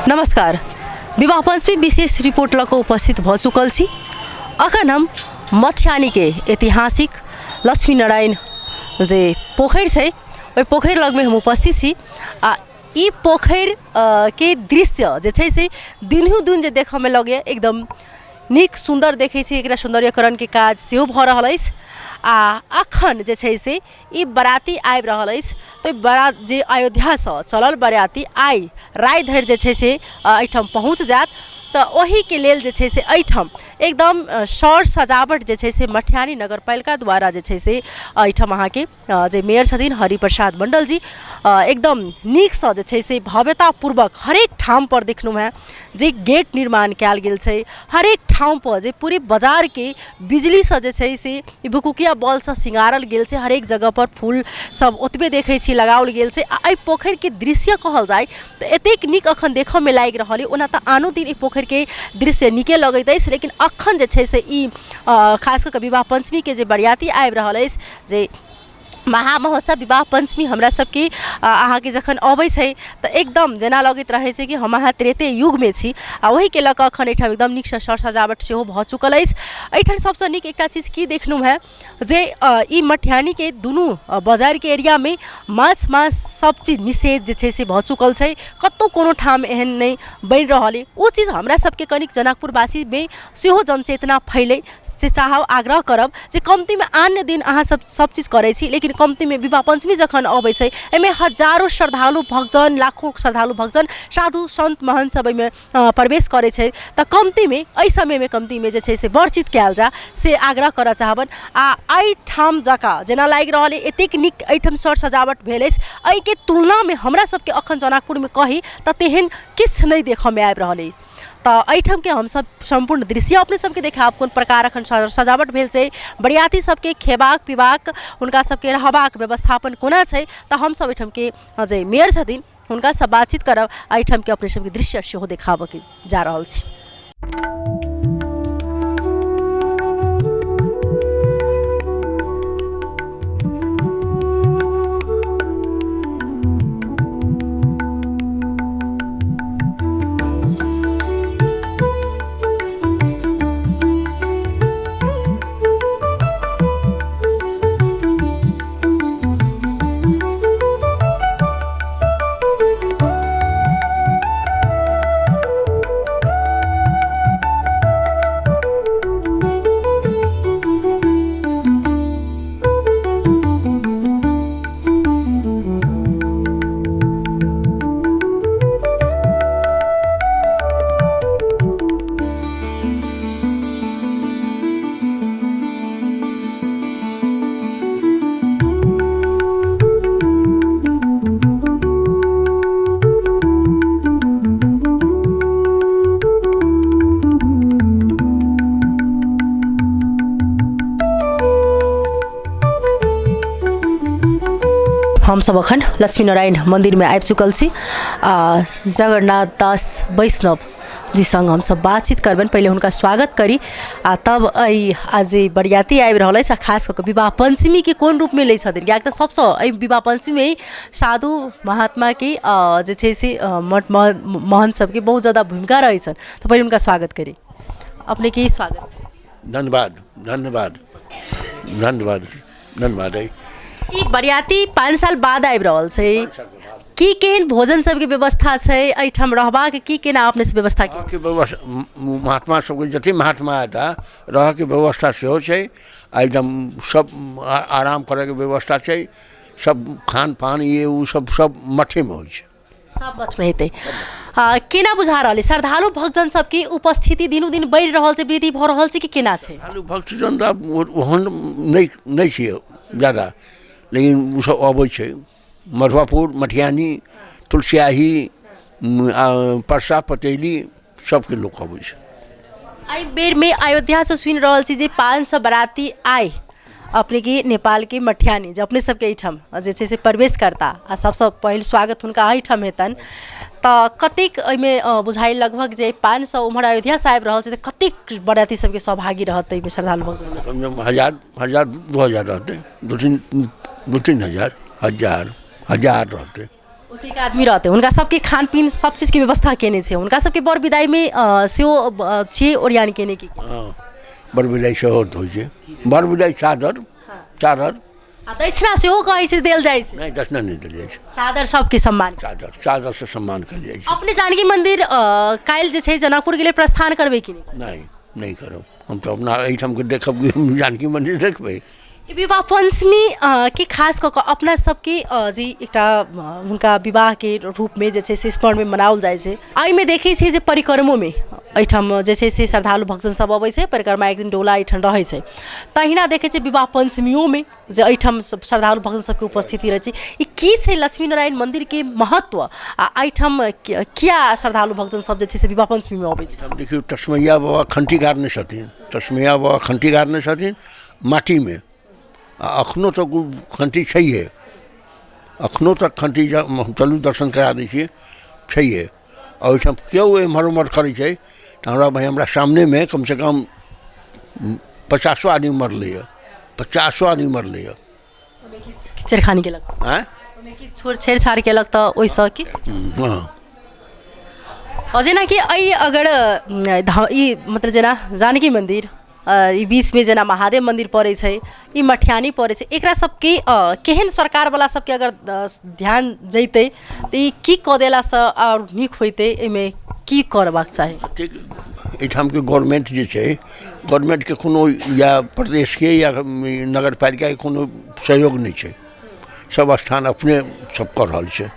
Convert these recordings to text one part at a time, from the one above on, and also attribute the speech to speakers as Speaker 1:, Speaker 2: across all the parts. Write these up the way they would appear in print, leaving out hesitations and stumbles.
Speaker 1: नमस्कार, विवाह पंचमी विशेष रिपोर्ट लऽ कऽ उपस्थित भऽ चुकल छी। अखन हम मठियानीके ऐतिहासिक लक्ष्मीनारायण जे पोखरि छै ओहि पोखरि लगमे हम उपस्थित छी आ ई पोखरि के दृश्य जे छै से दिनहु दिन जे देखऽमे लगैए एकदम नीक सुन्दर देखै छी। एकरा सौन्दर्यकरणके काज सेहो भऽ रहल अछि आ अखन जे छै से ई बराती आबि रहल अछि तऽ बरात जे अयोध्यासँ चलल बराती आइ राति धरि जे छै से एहिठाम पहुँच जायत, तऽ ओहिके लेल जे छै से एहिठाम एकदम सर सजावट जे छै से मटिहानी नगरपालिका द्वारा जे छै से एहिठाम अहाँके जे मेयर छथिन हरिप्रसाद मण्डल जी एकदम नीकसँ जे छै से भव्यतापूर्वक हरेक ठामपर देखलहुँ हेँ जे गेट निर्माण कयल गेल छै। हरेक ठामपर जे पूरे बाजारके बिजलीसँ जे छै से ई भुकभुकिया बॉलसँ सिंगारल गेल छै। हरेक जगहपर फूल सब ओतबे देखै छी लगाओल गेल छै। आओर एहि पोखरिके दृश्य कहल जाइ तऽ एतेक नीक एखन देखऽमे लागि रहल अइ। ओना तऽ आनो दिन ई पोखरिके दृश्य नीके लगैत अछि, लेकिन एखन जे छै से ई खास कऽ कऽ विवाह पञ्चमीके जे बरियाती आबि रहल अछि, जे महामहोत्सव विवाह पञ्चमी हमरा सबके अहाँके जखन अबै छै तऽ एकदम जेना लगैत रहै छै कि हम अहाँ त्रेते युगमे छी। आओर ओहिके लऽ कऽ एखन एहिठाम एकदम नीकसँ सर सजावट सेहो भऽ चुकल अछि। एहिठाम सबसँ नीक एकटा चीज की देखलहुँ हेँ जे ई मटिहानीके दुनू बजारके एरियामे माछ माँस सब चीज निषेध जे छै से भऽ चुकल छै। कतहु कोनो ठाम एहन नहि बनि रहल अइ। ओ चीज हमरा सबके कनिक जनकपुरवासीमे सेहो जनचेतना फैलै से चाहब, आग्रह करब जे कमतीमे अन्य दिन अहाँ सब सब चीज करै छी, लेकिन कमतीमे विवाह पञ्चमी जखन अबै छै एहिमे हजारो श्रद्धालु भक्तजन, लाखो श्रद्धालु भक्तजन, साधु सन्त महन्त सब एहिमे प्रवेश करै छै, तऽ कमतीमे एहि समयमे कमतीमे जे छै से वर्जित कयल जाय से आग्रह करऽ चाहबनि। आ एहिठाम जकाँ जेना लागि रहल अइ एतेक नीक एहिठाम सर सजावट भेल अछि, एहिके तुलनामे हमरा सबके अखन जनकपुरमे कही तऽ तेहन किछु नहि देखऽमे आबि रहल अइ। तऽ एहिठामके हमसब सम्पूर्ण दृश्य अपने सबके देखायब कोन प्रकार अखन सजावट भेल छै, बरियाती सबके खेबाक पीबाक हुनका सबके रहबाक व्यवस्थापन कोना छै। तऽ हमसब एहिठामके जे मेयर छथिन हुनकासँ बातचीत करब, एहिठामके अपने सबके दृश्य सेहो देखाबऽके जा रहल छी। हमसब अखन लक्ष्मीनारायण मन्दिरमे आबि चुकल छी आ जगन्नाथ दास वैष्णव जी सङ्ग हमसब बातचीत करबनि। पहिले हुनका स्वागत करी आ तब एहि आज जे बरियाती आबि रहल अछि आ खास कऽ कऽ विवाह पञ्चमीके कोन रूपमे लै छथिन, किएक तऽ सबसँ एहि विवाह पञ्चमीमे साधु महात्माके जे छै से मठ महन्थ सबके बहुत जादा भूमिका रहै छनि। तऽ पहिले हुनका स्वागत करी। अपनेके स्वागत छै।
Speaker 2: धन्यवाद, धन्यवाद, धन्यवाद, धन्यवाद।
Speaker 1: ई बरियाती 5 साल बाद आबि रहल छै, की केहन भोजन सबके व्यवस्था छै एहिठाम रहबाक, की केना अपने से व्यवस्था की?
Speaker 2: रहऽके व्यवस्था महात्मा सबके जते महात्मा एता रहऽके व्यवस्था सेहो छै आ एकदम सब आराम करऽके व्यवस्था छै। सब खान पान ये ओ सब सब मठेमे होइ छै।
Speaker 1: सब मठमे हेतै। केना बुझा रहल अइ श्रद्धालु भक्तजन सबके उपस्थिति दिनो दिन बढ़ि रहल छै, वृद्धि भऽ रहल छै कि केना छै?
Speaker 2: श्रद्धालु भक्तजन तऽ आब ओहन नहि छै जादा, लेकिन ओसब अबै छै। मधुआपुर, मटिहानी, तुलसियाही, परसा, पतैली सबके लोक अबै छै।
Speaker 1: एहि बेरमे अयोध्यासँ सुनि रहल छी जे 500 बराती आइ अपनेके नेपालके मटिहानी जे अपने सबके एहिठाम जे छै से प्रवेश करता आ सबसँ पहिल स्वागत हुनका एहिठाम हेतनि, तऽ कतेक एहिमे बुझाइ लगभग जे 500 उम्हर अयोध्यासँ आबि रहल छै तऽ कतेक बराती सबके सहभागी रहत एहिमे श्रद्धालु भक्त सब?
Speaker 2: कम से कम हजार, हजार 2000 रहतै, दू तीन, दू तीन हजार, हजार, हजार रहतै।
Speaker 1: ओतेक आदमी रहतै, हुनका सबके खान पीन सब चीजके व्यवस्था केने छै। हुनका सबके बर विदाइमे सेहो छियै ओरियान केने की?
Speaker 2: हँ, बर विदाइ सेहो होइ छै। बर विदाइ चादर, चादर
Speaker 1: आ दक्षिणा सेहो कहै छै देल जाइ छै?
Speaker 2: नहि, दक्षिणा नहि देल जाइ छै।
Speaker 1: चादर सबके सम्मान,
Speaker 2: चादर, चादरसँ सम्मान कयल जाइ छै।
Speaker 1: अपने जानकी मन्दिर काल्हि जे छै जनकपुरके लेल प्रस्थान करबै कि नहि?
Speaker 2: नहि, नहि करब। हम तऽ अपना एहिठामके देखब कि जानकी मन्दिर देखबै?
Speaker 1: ई विवाह पञ्चमी के खास कऽ कऽ अपना सबके जे एकटा हुनका विवाहके रूपमे जे छै से स्मरणमे मनाओल जाइ छै, एहिमे देखै छियै जे परिक्रमोमे एहिठाम जे छै से श्रद्धालु भक्तजन सब अबै छै, परिक्रमा एक दिन डोला एहिठाम रहै छै। तहिना देखै छियै विवाह पञ्चमियोमे जे एहिठाम श्रद्धालु भक्तजन सबके उपस्थिति रहै छै। ई की छै लक्ष्मीनारायण मन्दिरके महत्व आ एहिठाम किया श्रद्धालु भक्तजन सब जे छै से विवाह पञ्चमीमे अबै छै?
Speaker 2: देखियौ, तस्मैया बाबा खण्ठी गाड़ने छथिन, तस्मैया बाबा खण्ठी गाड़ने छथिन माटीमे, आ एखनो तक ओ खण्ठी छैहे। एखनो तक खण्ठी, चलू दर्शन करा दै छियै, छैहे। आ ओहिठाम केओ एम्हर ओम्हर करै छै तऽ हमरा भाय, हमरा सामनेमे कमसँ कम 50 आदमी मरलैए, 50 आदमी मरलैए।
Speaker 1: छेड़खानी केलक?
Speaker 2: आँय?
Speaker 1: ओहिमे किछु छेड़छाड़ केलक तऽ ओहिसँ किछु?
Speaker 2: हँ।
Speaker 1: जेनाकि एहि अगर ई मतलब जेना जानकी मन्दिर, ई बीचमे जेना महादेव मन्दिर पड़ै छै, ई मठियानी पड़ै छै, एकरा सबके केहन सरकारवला सबके अगर ध्यान जैतै तऽ ई की कऽ देलासँ आओर नीक होइतै? एहिमे की करबाक चाही?
Speaker 2: एतेक एहिठामके गवर्नमेंट जे छै, गवर्नमेंटके कोनो या प्रदेशके या नगरपालिकाके कोनो सहयोग नहि छै। सब स्थान अपने सब कऽ रहल छै।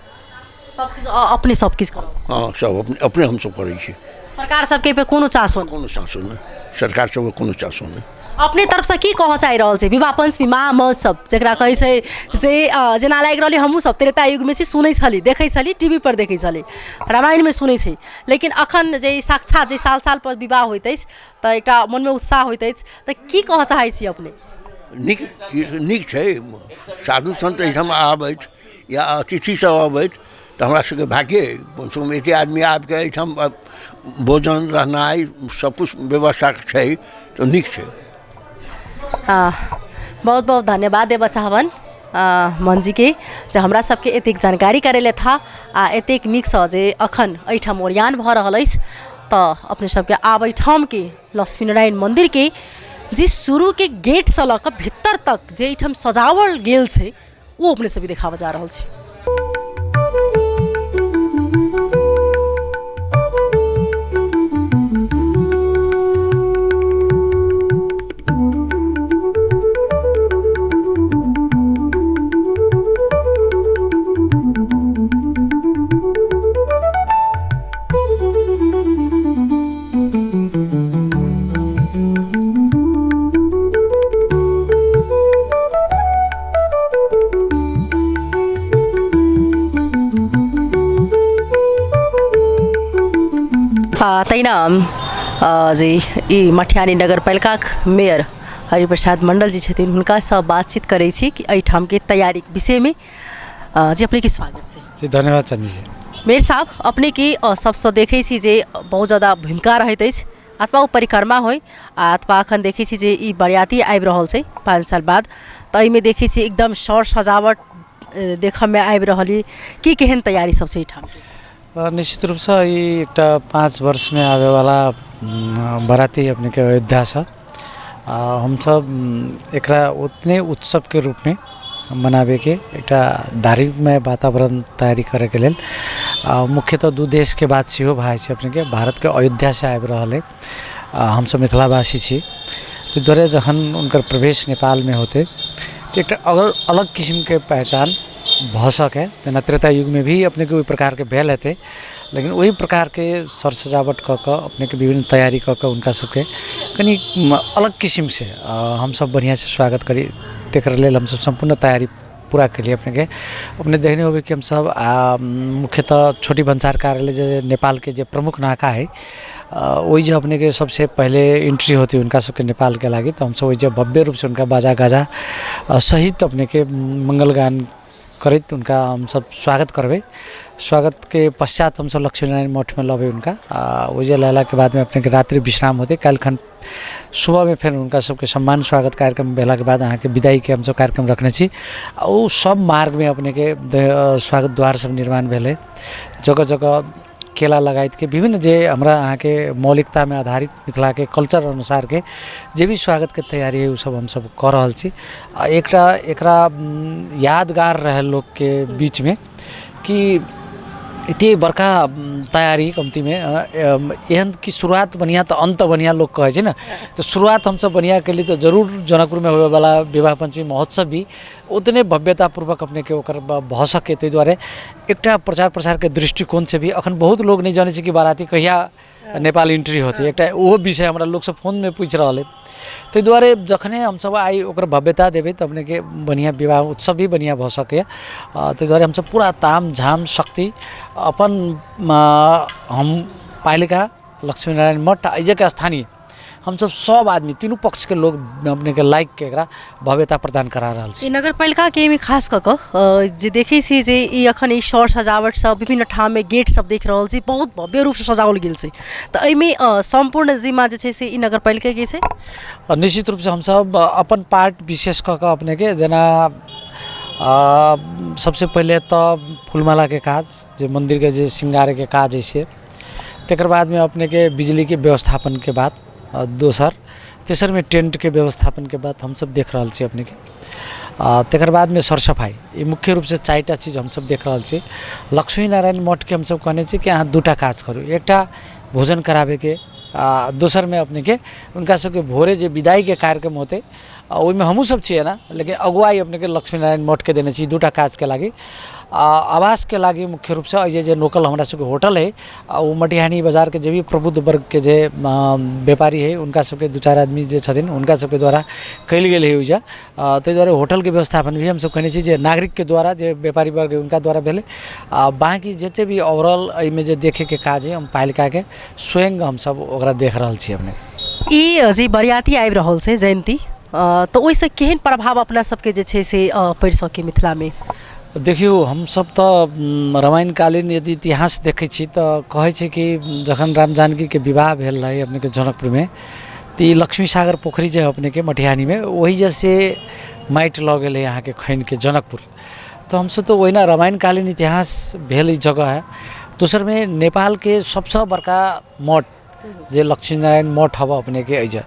Speaker 1: सब चीज अपने सब किछु कऽ रहल छै?
Speaker 2: हँ, सब अपने अपने हमसब करै छी।
Speaker 1: सरकार सबके पे कोनो चासो नहि?
Speaker 2: कोनो चासो नहि, सरकार सबके कोनो चासो नहि।
Speaker 1: अपने तरफसँ की कहऽ चाहि रहल छै विवाह पञ्चमी महोत्सव जकरा कहै छै जे जेना लागि रहल हमहूँ सब त्रेता युगमे छी, सुनै छली, देखै छली, टी वी पर देखै छली, रामायणमे सुनै छी, लेकिन अखन जे साक्षात जे साल साल पर विवाह होइत अछि तऽ एकटा मनमे उत्साह होइत अछि, तऽ की कहऽ चाहै छी अपने?
Speaker 2: नीक, नीक छै। साधु सन्त एहिठाम आबथि या अतिथि सब अबथि तऽ हमरा सबके भाग्ये अइ। कमसँ कम एते आदमी आबिके एहिठाम भोजन, रहनाइ, सबकिछु व्यवस्था छै तऽ नीक छै।
Speaker 1: बहुत बहुत धन्यवाद देबऽ चाहबनि मनजीके जे हमरा सबके एतेक जानकारी करेलथि हँ आ एतेक नीकसँ जे अखन एहिठाम ओरियान भऽ रहल अछि। तऽ अपने सबके आब एहिठामके लक्ष्मीनारायण मन्दिरके जे शुरूके गेटसँ लऽ कऽ भीतर तक जे एहिठाम सजाओल गेल छै ओ अपने सबके देखाबऽ जा रहल छी। तहिना जे ई मठियानी नगरपालिकाक मेयर हरिप्रसाद मण्डल जी छथिन, हुनकासँ बातचीत करै छी कि एहिठामके तैयारीके विषयमे। जी, अपनेके स्वागत छै।
Speaker 3: जी, धन्यवाद चंदी जी।
Speaker 1: मेयर साहब, अपनेके सबसँ देखै छी जे बहुत ज्यादा भूमिका रहैत अछि, अथवा ओ परिक्रमा होइ आ अथवा अखन देखै छी जे ई बरियाती आबि रहल छै 5 साल बाद, तऽ एहिमे देखै छी एकदम सर सजावट देखऽमे आबि रहल अइ, की केहन तैयारी सब छै एहिठाम?
Speaker 3: निश्चित रूपसँ ई एकटा 5 वर्षमे आबैवला बराती अपनेके अयोध्यासँ, हमसब एकरा उतने उत्सवके रूपमे मनाबैके एकटा धार्मिकमय वातावरण तैयारी करैके लेल मुख्यतः दू देशके बात सेहो भए जाइ छै। अपनेके भारतके अयोध्यासँ आबि रहल अइ, हमसब मिथिलावासी छी, ताहि दुआरे जखन हुनकर प्रवेश नेपालमे होतै तऽ एकटा अलग किसिमके पहचान भऽ सकै। जेना त्रेता युगमे भी अपनेके ओहि प्रकारके भेल हेतै, लेकिन ओहि प्रकारके सर सजावट कऽ कऽ अपनेके विभिन्न तैयारी कऽ कऽ हुनका सबके कनि अलग किसिमसँ हमसब बढ़िआँसँ स्वागत करी, तकर लेल हमसब सम्पूर्ण तैयारी पूरा केलिए। अपनेके अपने देखने होबै कि हमसब मुख्यतः छोटी भन्सार कार्यालय जे नेपालके जे प्रमुख नाका है, ओहि जे अपनेके सबसे पहिले एंट्री होती हुनका सबके नेपालके लागि, तऽ हमसब ओहि जे भव्य रूपसँ हुनका बाजा गाजा सहित अपनेके मङ्गलगान करैत हुनका हमसब स्वागत करबै। स्वागतके पश्चात हमसभ लक्ष्मीनारायण मठमे लबै हुनका। आ ओहि जे लयलाके बादमे अपनेके रात्रि विश्राम होतै। काल्हिखन सुबहमे फेर हुनका सबके सम्मान स्वागत कार्यक्रम भेलाके बाद अहाँके विदाइके हमसभ कार्यक्रम रखने छी। आ ओ सब मार्गमे अपनेके स्वागत द्वार सब निर्माण भेलै, जगह जगह केला लगायतके विभिन्न जे हमरा अहाँके मौलिकतामे आधारित मिथिलाके कल्चर अनुसारके जे भी स्वागतके तैयारी है ओ सब हमसभ कऽ रहल छी। आ एकरा एकरा यादगार रहै लोकके बीचमे कि एते बड़का तैयारी कमतीमे एहन कि शुरुआत बढ़िआँ तऽ अन्त बढ़िआँ लोक कहै छै ने, तऽ शुरुआत हमसभ बढ़िआँ केली तऽ जरूर जनकपुरमे होबैवला विवाह पञ्चमी महोत्सव भी उतने भव्यतापूर्वक अपनेके ओकर भऽ सकै। ताहि दुआरे एकटा प्रचार प्रसारके दृष्टिकोणसँ भी अखन बहुत लोक नहि जनै छै कि बाराती कहिया नेपाल एंट्री होतै, एकटा ओहो विषय हमरा लोकसभ फोनमे पूछि रहल अइ। ताहि दुआरे जखने हमसभ आइ ओकर भव्यता देबै तऽ अपनेके बढ़िआँ विवाह उत्सव भी बढ़िआँ भऽ सकैए। ताहि दुआरे हमसभ पूरा ताम झाम शक्ति अपन हम पालिका लक्ष्मीनारायण मठ आ एहिजेके स्थानीय हमसभ सभ आदमी तीनू पक्षके लोक अपनेके लागिके एकरा भव्यता प्रदान करा रहल छी।
Speaker 1: ई नगरपालिकाके एहिमे खास कऽ कऽ जे देखै छी जे ई एखन ई सर सजावट सब विभिन्न ठाममे गेट सब देख रहल छी, बहुत भव्य रूपसँ सजाओल गेल छै, तऽ एहिमे सम्पूर्ण जिम्मा जे छै से ई नगरपालिकाके छै।
Speaker 3: निश्चित रूपसँ हमसभ अपन पार्ट विशेष कऽ कऽ अपनेके जेना सबसँ पहिले तऽ फूलमालाके काज जे मन्दिरके जे शृङ्गारके काज होइ छै, तकर बादमे अपनेके बिजलीके व्यवस्थापनके बात, दोसर तेसरमे टेन्टके व्यवस्थापनके बात हमसभ देख रहल छी अपनेके, तकर बादमे सर सफाइ, ई मुख्य रूपसँ चारिटा चीज हमसभ देख रहल छी। लक्ष्मीनारायण मठके हमसभ कहने छी कि अहाँ दूटा काज करू, एकटा भोजन कराबैके आ दोसरमे अपनेके हुनका सबके भोरे जे विदाइके कार्यक्रम होतै ओहिमे हमहूँ सब छियै ने, लेकिन अगुवाइ अपनेके लक्ष्मीनारायण मठके देने छी दूटा काजके लागि। आ आवासके लागि मुख्य रूपसँ एहि जे लोकल हमरा सबके होटल हइ आ ओ मटिहानी बाजारके जे भी प्रबुद्ध वर्गके जे व्यापारी हइ हुनका सबके दू चारि आदमी जे छथिन हुनका सबके द्वारा कयल गेल हइ ओइजा। ताहि दुआरे होटलके व्यवस्थापन भी हमसब कयने छी जे नागरिकके द्वारा जे व्यापारी वर्ग हइ हुनका द्वारा भेलै। आ बाँकी जते भी ओवरऑल एहिमे जे देखैके काज हइ हम पालिकाके स्वयं हमसब ओकरा देख रहल छी अपने।
Speaker 1: ई जे बरियाती आबि रहल छै जयन्ती, तऽ ओहिसँ केहन प्रभाव अपना सबके जे छै से पड़ि सकै मिथिलामे?
Speaker 3: देखियौ हमसब तऽ रामायणकालीन यदि इतिहास देखै छी तऽ कहै छै कि जखन राम जानकीके विवाह भेल रहै अपनेके जनकपुरमे तऽ ई लक्ष्मी सागर पोखरि जे अपनेके मटिहानीमे ओहि जैसे माटि लऽ गेलै अहाँके खनिके जनकपुर, तऽ हमसब तऽ ओहिना रामायणकालीन इतिहास भेल ई जगह है। दोसरमे नेपालके सबसँ बड़का मठ जे लक्ष्मीनारायण मठ हबऽ अपनेके एहिजा,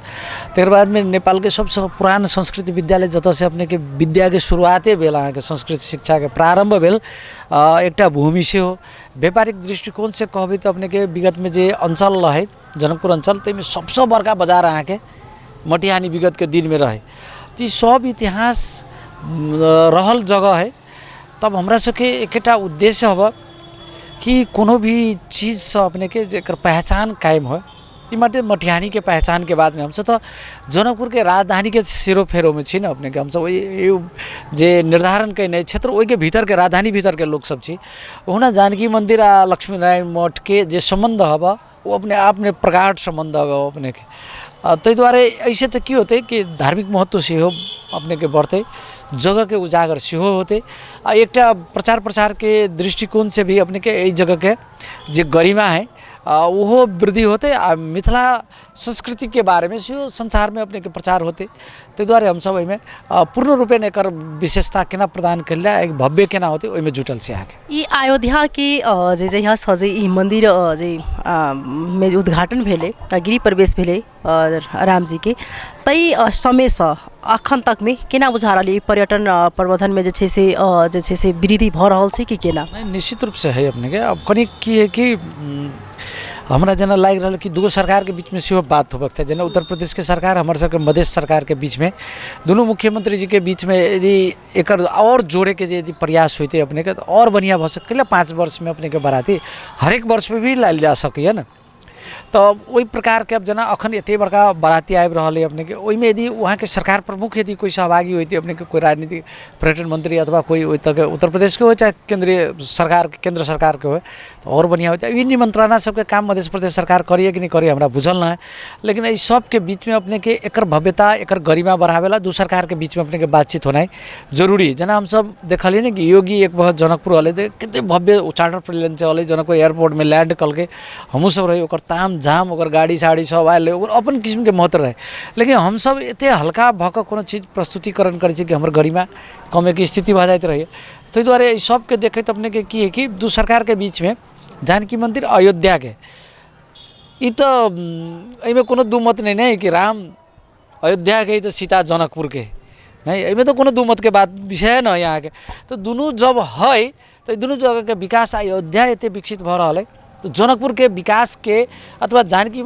Speaker 3: तकर बादमे नेपालके सबसँ पुरान संस्कृत विद्यालय जतऽसँ अपनेके विद्याके शुरुआते भेल अहाँके संस्कृत शिक्षाके प्रारम्भ भेल एकटा भूमि सेहो। व्यापारिक दृष्टिकोणसँ कहबै तऽ अपनेके विगतमे जे अञ्चल रहै जनकपुर अञ्चल ताहिमे सबसँ बड़का बजार अहाँके मटिहानी विगतके दिनमे रहै, तऽ ई सब इतिहास रहल जगह है। तब हमरा सबके एकेटा उद्देश्य हबऽ कि कोनो भी चीजसँ अपनेके जेकर पहचान कायम होइ, ई माटे मटिहानीके पहचानके बादमे हमसब तऽ जनकपुरके राजधानीके सेरोफेरोमे छी ने अपनेके, हमसब ओहि जे निर्धारण कयने क्षेत्र ओहिके भीतरके राजधानी भीतरके लोकसब छी। ओहुना जानकी मन्दिर आ लक्ष्मीनारायण मठके जे सम्बन्ध हबऽ ओ अपने आपमे प्रगाढ़ सम्बन्ध हबऽ अपनेके, ताहि दुआरे एहिसँ तऽ की होतै कि धार्मिक महत्व सेहो अपनेके बढ़तै, जगहके उजागर सेहो होतै आ एकटा प्रचार प्रसारके दृष्टिकोणसँ भी अपनेके एहि जगहके जे गरिमा हइ ओहो वृद्धि होतै आ मिथिला संस्कृतिके बारेमे सेहो संसारमे अपनेके प्रचार होतै। ताहि दुआरे हमसब एहिमे पूर्ण रूपेण एकर विशेषता केना प्रदान कयल जाय, एक भव्य केना होतै ओहिमे जुटल छी अहाँके।
Speaker 1: ई अयोध्याके जे जहियासँ जे ई मन्दिर जे मे जे उद्घाटन भेलै, गृह प्रवेश भेलै रामजीके, ताहि समयसँ अखन तकमे केना बुझा रहल ई पर्यटन प्रवर्धनमे जे छै से जे छै से वृद्धि भऽ रहल छै कि केना?
Speaker 3: नहि, निश्चित रूपसँ हइ अपनेके। आब कनि की हइ कि हमरा जेना लागि रहल कि दूगो सरकारके बीचमे सेहो बात होबऽके चाही, जेना उत्तर प्रदेशके सरकार हमर सबके मधेश सरकारके बीचमे दुनू मुख्यमंत्री जीके बीचमे यदि एकर आओर जोड़ैके जे यदि प्रयास होइतै अपनेके तऽ आओर बढ़िआँ भऽ सकलै। 5 वर्षमे अपनेके बराती हरेक वर्षमे भी लायल जा सकैए ने, तऽ ओहि प्रकारके आब जेना अखन एते बड़का बाराती आबि रहल अइ अपनेके, ओहिमे यदि वहाँके सरकार प्रमुख यदि कोइ सहभागी होइतै अपनेके, कोइ राजनीतिक पर्यटन मंत्री अथवा कोइ ओहि तरहके उत्तर प्रदेशके होइ चाहे केन्द्रीय सरकार, केन्द्र सरकारके होइ, तऽ आओर बढ़िआँ होइतै। ई निमंत्रणा सबके काम मध्य प्रदेश सरकार करैए कि नहि करैए हमरा बुझल नहि, लेकिन एहि सबके बीचमे अपनेके एकर भव्यता, एकर गरिमा बढ़ाबै ला दू सरकारके बीचमे अपनेके बातचीत होनाइ जरूरी। जेना हमसब देखलियै ने कि योगी एक बखत जनकपुर अलै तऽ कते भव्य चार्टर प्लेन से अलै, जनकपुर एयरपोर्टमे लैंड कलकै, हमहूँ सब रही, ओकर ताम झाम, ओकर गाड़ी साड़ी सब आयल रहै, ओकर अपन किस्मके महत्व रहै। लेकिन हमसब एते हल्का भऽ कऽ कोनो चीज प्रस्तुतिकरण करै छी कि हमर गरिमा कमेके स्थिति भऽ जाइत रहैए। ताहि दुआरे एहि सबके देखैत अपनेके की हइ कि दू सरकारके बीचमे जानकी मन्दिर अयोध्याके ई तऽ एहिमे कोनो दू मत नहि ने कि राम अयोध्याके हइ तऽ सीता जनकपुरके हइ, नहि एहिमे तऽ कोनो दू मतके बात विषय नहि हइ अहाँके। तऽ दुनू जब हइ तऽ दुनू जगहके विकास, अयोध्या एते विकसित भऽ रहल हइ तऽ जनकपुरके विकासके अथवा जानकी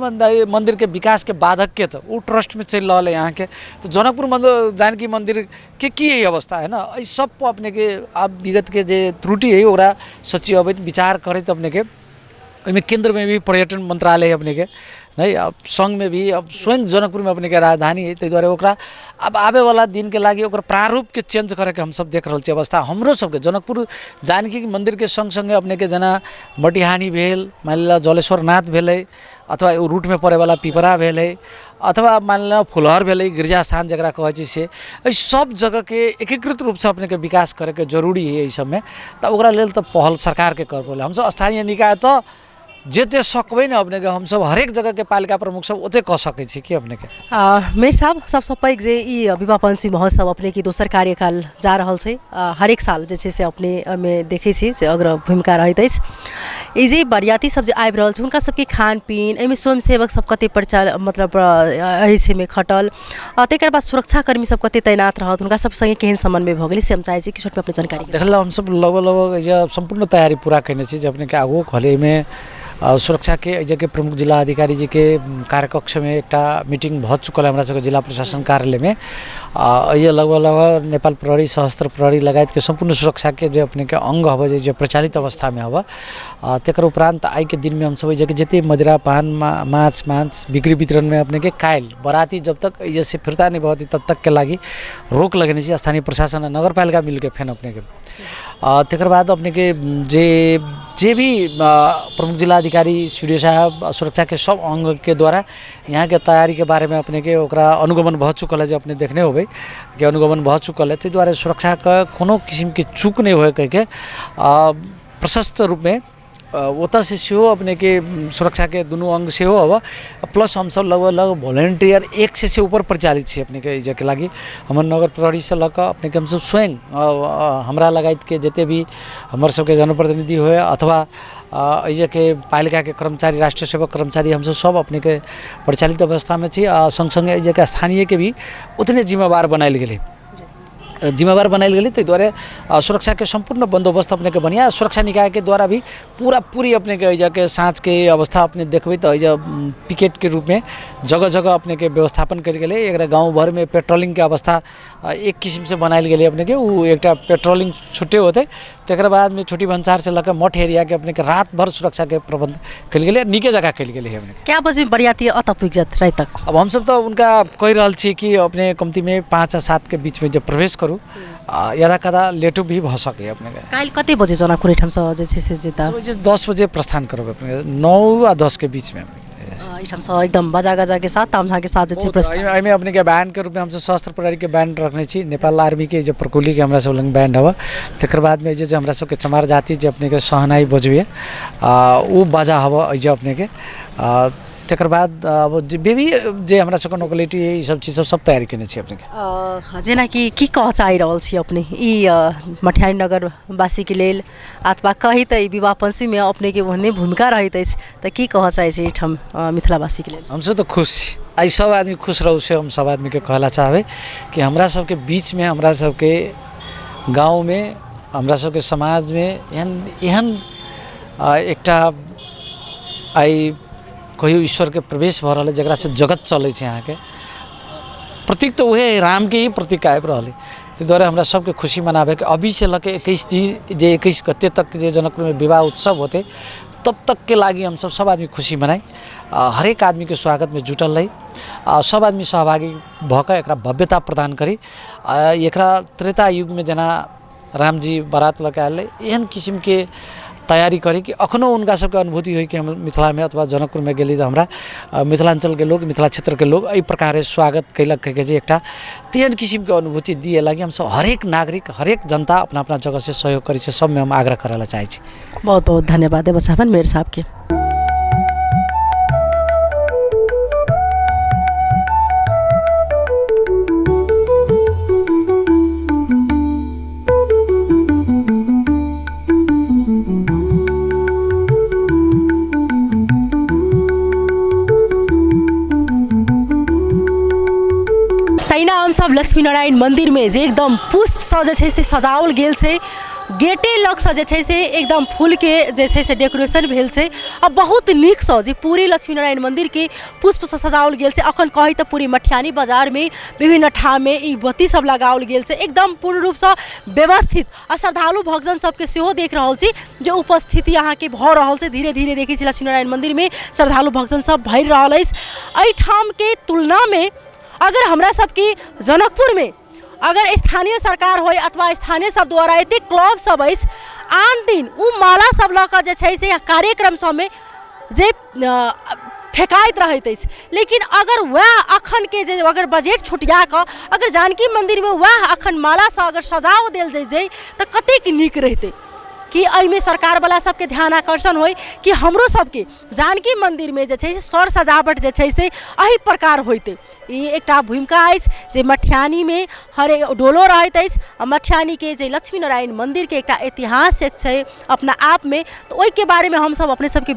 Speaker 3: मन्दिरके विकासके बाधकके तऽ ओ ट्रस्टमे चलि रहल हइ अहाँके। तऽ जनकपुर मन्दिर, जानकी मन्दिरके की ई अवस्था हइ ने, एहि सबपर अपनेके आब विगतके जे त्रुटि हइ ओकरा सचिव अबैत विचार करैत अपनेके ओहिमे केन्द्रमे भी पर्यटन मन्त्रालय है अपनेके नहि, अब सङ्घमे भी, अब स्वयं जनकपुरमे अपनेके राजधानी है, ताहि दुआरे ओकरा आब आबैवला दिनके लागि ओकर प्रारूपके चेंज करैके हमसब देख रहल छी अवस्था। हमरो सबके जनकपुर जानकी मन्दिरके सङ्ग सङ्गे अपनेके जेना मटिहानी भेल, मानि लिअ जलेश्वरनाथ भेलै, अथवा ओ रूटमे पड़ैवला पिपरा भेलै, अथवा मानि लिअ फुलहर भेलै, गिरिजा स्थान जकरा कहै छै से, एहि सब जगहके एकीकृत रूपसँ अपनेके विकास करैके जरूरी हइ एहि सबमे। तऽ ओकरा लेल तऽ पहल सरकारके करऽ पड़लै। हमसब स्थानीय निकाय तऽ जते सकबै ने अपनेके, हमसब हरेक जगहके पालिका प्रमुख सब ओते कऽ सकै छी कि अपनेके।
Speaker 1: मेयर साहब, सबसँ पैघ जे ई विवाह पञ्चमी महोत्सव अपनेके दोसर कार्यकाल जा रहल छै, हरेक साल जे छै से अपने एहिमे देखै छी जे अग्र भूमिका रहैत अछि। ई जे बरियाती सब जे आबि रहल छै हुनका सबके खान पीन, एहिमे स्वयंसेवक सब कते परिचाल मतलब अछि एहिमे खटल, आ तकर बाद सुरक्षाकर्मी सब कते तैनात रहत, हुनका सब सङ्गे केहन समन्वय भऽ गेलै, से हम चाहै छी कि छोटमे अपने जानकारी।
Speaker 3: देखल हमसब लगभग लगभग एहिजा सम्पूर्ण तैयारी पूरा कयने छी। जे अपनेके आगुओ कहलियै, एहिमे सुरक्षाके एहिजाके प्रमुख जिला अधिकारी जीके कार्यकक्षमे एकटा मीटिंग भऽ चुकल है हमरा सबके जिला प्रशासन कार्यालयमे। एहिजा लगभग लगभग नेपाल प्रहरी, सशस्त्र प्रहरी लगायतके सम्पूर्ण सुरक्षाके जे अपनेके अङ्ग हबे जे प्रचलित अवस्थामे हबे। तकर उपरान्त आइके दिनमे हमसब एहिजाके जते मदिरा पान माछ मांस बिक्री वितरणमे अपनेके काल्हि बराती जब तक एहिजा से फिर्ता नहि भऽ तब तकके लागि रोक लगेने छी स्थानीय प्रशासन आ नगरपालिका मिलके फेन अपनेके। तकर बाद अपनेके जे जे भी प्रमुख जिलाधिकारी सी डी ओ साहब सुरक्षाके सब अङ्गके द्वारा यहाँके तैयारीके बारेमे अपनेके ओकरा अनुगमन भऽ चुकल है, जे अपने देखने होबै कि अनुगमन भऽ चुकल है। ताहि दुआरे सुरक्षाके कोनो किसिमके चूक नहि होइ कहिके प्रशस्त रूपमे ओतऽसँ सेहो अपनेके सुरक्षाके दुनू अङ्ग सेहो हबऽ। प्लस हमसब लगभग लगभग वोलेंटियर 100 से ऊपर परिचालित छी अपनेके एहिजाके लागि। हमर नगर प्रहरीसँ लऽ कऽ अपनेके हमसब स्वयं हमरा लगायतके जते भी हमर सबके जनप्रतिनिधि होइ अथवा एहिजाके पालिकाके कर्मचारी, राष्ट्रीय सेवक कर्मचारी, हमसब सब अपनेके परिचालित अवस्थामे छी। आ सङ्ग सङ्गे एहिजाके स्थानीयके भी उतने जिम्मेवार बनायल गेलै, जिम्मेवार बनायल गेलै। ताहि दुआरे सुरक्षाके सम्पूर्ण बन्दोबस्त अपनेके बढ़िआँ, सुरक्षा निकायके द्वारा भी पूरा पूरी अपनेके एहिजाके साँझके अवस्था अपने देखबै तऽ एहिजा पिकेटके रूपमे जगह जगह अपनेके व्यवस्थापन कयल गेलै। एकरा गाँव भरिमे पेट्रोलिंगके अवस्था एक किसिमसँ बनायल गेलै अपनेके, ओ एकटा पेट्रोलिंग छुट्टे होतै। तकर बादमे छोटी भन्सारसँ लऽ कऽ मठ एरियाके अपनेके रात भरि सुरक्षाके प्रबन्ध कयल गेलै, नीके जकाँ कयल गेलै अपनेके।
Speaker 1: कए बजे बरियाती एतऽ पुगि जायत राति तक?
Speaker 3: अब हमसब तऽ हुनका कहि रहल छी कि अपने कम्तीमे 5 आ 7 के बीचमे जब प्रवेश करू, यदा कदा लेटो भी भऽ सकैए अपनेके।
Speaker 1: काल्हि कते बजे जनकपुर एहिठामसँ जे छै से जेता?
Speaker 3: 10 बजे प्रस्थान करब अपने, 9 आ 10 के बीचमे।
Speaker 1: एहिठामसँ एकदम बाजा गाजाके साथ, तामझामके साथ जे छै प्रस्थान।
Speaker 3: एहिमे अपनेके बैंडके रूपमे हमसब सशस्त्र प्रहरीके बैंड रखने छी, नेपाल आर्मीके जे प्रकोलीके हमरा सब लग बैंड हबऽ। तकर बादमे जे हमरा सबके चमार जाति जे अपनेके सहनाइ बजबैए ओ बाजा हबऽ एहिजे अपनेके। तकर बाद अब जे भी जे हमरा सबके नोकलिटी है, ई सब चीज सब तैयारी केने छी अपनेके।
Speaker 1: जेनाकि की कहऽ चाहि रहल छी अपने ई मटिहानी नगरवासीके लेल, अथवा कही तऽ ई विवाह पञ्चमीमे अपनेके ओहने भूमिका रहैत अछि, तऽ की कहऽ चाहै छी एहिठाम मिथिलावासीके लेल?
Speaker 3: हमसब तऽ खुश छी, आइ सब आदमी खुश रहू से हम सब आदमीके कहला चाहबै कि हमरा सबके बीचमे, हमरा सबके गाँवमे, हमरा सबके समाजमे एहन एहन एकटा आइ कहियो ईश्वरके प्रवेश भऽ रहल है जकरासँ जगत चलै छै। अहाँके प्रतीक तऽ उहे रामके ही प्रतीक आबि रहल है। ताहि दुआरे हमरा सबके खुशी मनाबैके अभीसँ लऽ कऽ 21 दिन जे 21 गते तक जे जनकपुरमे विवाह उत्सव होतै तब तकके लागि हमसब सब आदमी खुशी मनाइ, हरेक आदमीके स्वागतमे जुटल रही, सब आदमी सहभागी भऽ कऽ एकरा भव्यता प्रदान करी। एकरा त्रेता युगमे जेना रामजी बारात लऽ कऽ आयल रहै, एहन किसिमके तैयारी करी कि अखनो हुनका सबके अनुभूति होइ कि हम मिथिलामे अथवा जनकपुरमे गेली तऽ हमरा मिथिलाञ्चलके लोक, मिथिला क्षेत्रके लोक एहि प्रकारे स्वागत कयलक कहिके जे एकटा तेहन किसिमके अनुभूति दिए लागि हमसब हरेक नागरिक, हरेक जनता अपना अपना जगहसँ सहयोग करै छै, सबमे हम आग्रह करय लए चाहै छी।
Speaker 1: बहुत बहुत धन्यवाद देबऽ चाहबनि मेयर साहबके। तहिना हमसब लक्ष्मीनारायण मन्दिरमे जे एकदम पुष्पसँ जे छै से सजाओल गेल छै, गेटे लगसँ जे छै से एकदम फूलके जे छै से डेकोरेशन भेल छै आ बहुत नीकसँ जे पूरे लक्ष्मीनारायण मन्दिरके पुष्पसँ सजाओल गेल छै। अखन कही तऽ पूरे मटिहानी बाजारमे विभिन्न ठाममे ई बत्ती सब लगाओल गेल छै, एकदम पूर्ण रूपसँ व्यवस्थित। आ श्रद्धालु भक्तजन सबके सेहो देख रहल छी जे उपस्थिति अहाँके भऽ रहल छै। धीरे धीरे देखै छी लक्ष्मीनारायण मन्दिरमे श्रद्धालु भक्तजन सब भरि रहल अछि। एहिठामके तुलनामे अगर हमरा सबके जनकपुरमे अगर स्थानीय सरकार होइ अथवा स्थानीय सब द्वारा एतेक क्लब सब अछि, आन दिन ओ माला सब लऽ कऽ जे छै से कार्यक्रम सबमे जे फेकाइत रहैत अछि, लेकिन अगर वएह अखनके जे अगर बजट छुटिया कऽ अगर जानकी मन्दिरमे वएह अखन मालासँ अगर सजाओ देल जैतै तऽ कतेक नीक रहितै। कि एहिमे सरकारवला सबके ध्यान आकर्षण होइ कि हमरो सबके जानकी मन्दिरमे जे छै से सर सजावट जे छै से एहि प्रकार होइतै। ई एकटा भूमिका अछि जे मटिहानीमे हरेक डोलो रहैत अछि आ मटिहानीके जे लक्ष्मीनारायण मन्दिरके एकटा ऐतिहासिक छै अपना आपमे, तऽ ओहिके बारेमे हमसब अपने सबके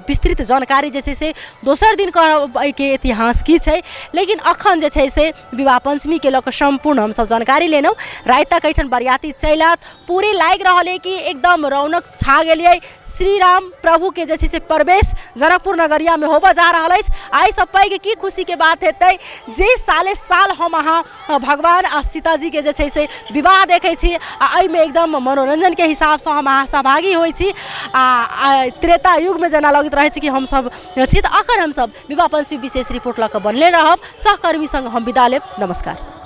Speaker 1: विस्तृत जानकारी जे छै से दोसर दिन कहब एहिके इतिहास की छै। लेकिन अखन जे छै से विवाह पञ्चमीके लऽ कऽ सम्पूर्ण हमसब जानकारी लेलहुँ। राति तक एहिठाम बरियाती चलि आयत, पूरे लागि रहल अइ कि एकदम रौनक छा गेल अइ। श्री राम प्रभुके जे छै से प्रवेश जनकपुर नगरियामे होबऽ जा रहल अछि। एहिसँ पैघ की खुशीके बात हेतै जे साले साल हम अहाँ भगवान आ सीताजीके जे छै से विवाह देखै छी आ एहिमे एकदम मनोरञ्जनके हिसाबसँ हम अहाँ सहभागी होइ छी। आ त्रेता युगमे जेना लगैत रहै छै कि हमसब छी। तऽ अखन हमसब विवाह पञ्चमी विशेष रिपोर्ट लऽ कऽ बनले रहब। सहकर्मी सङ्ग हम विदा लेब। नमस्कार।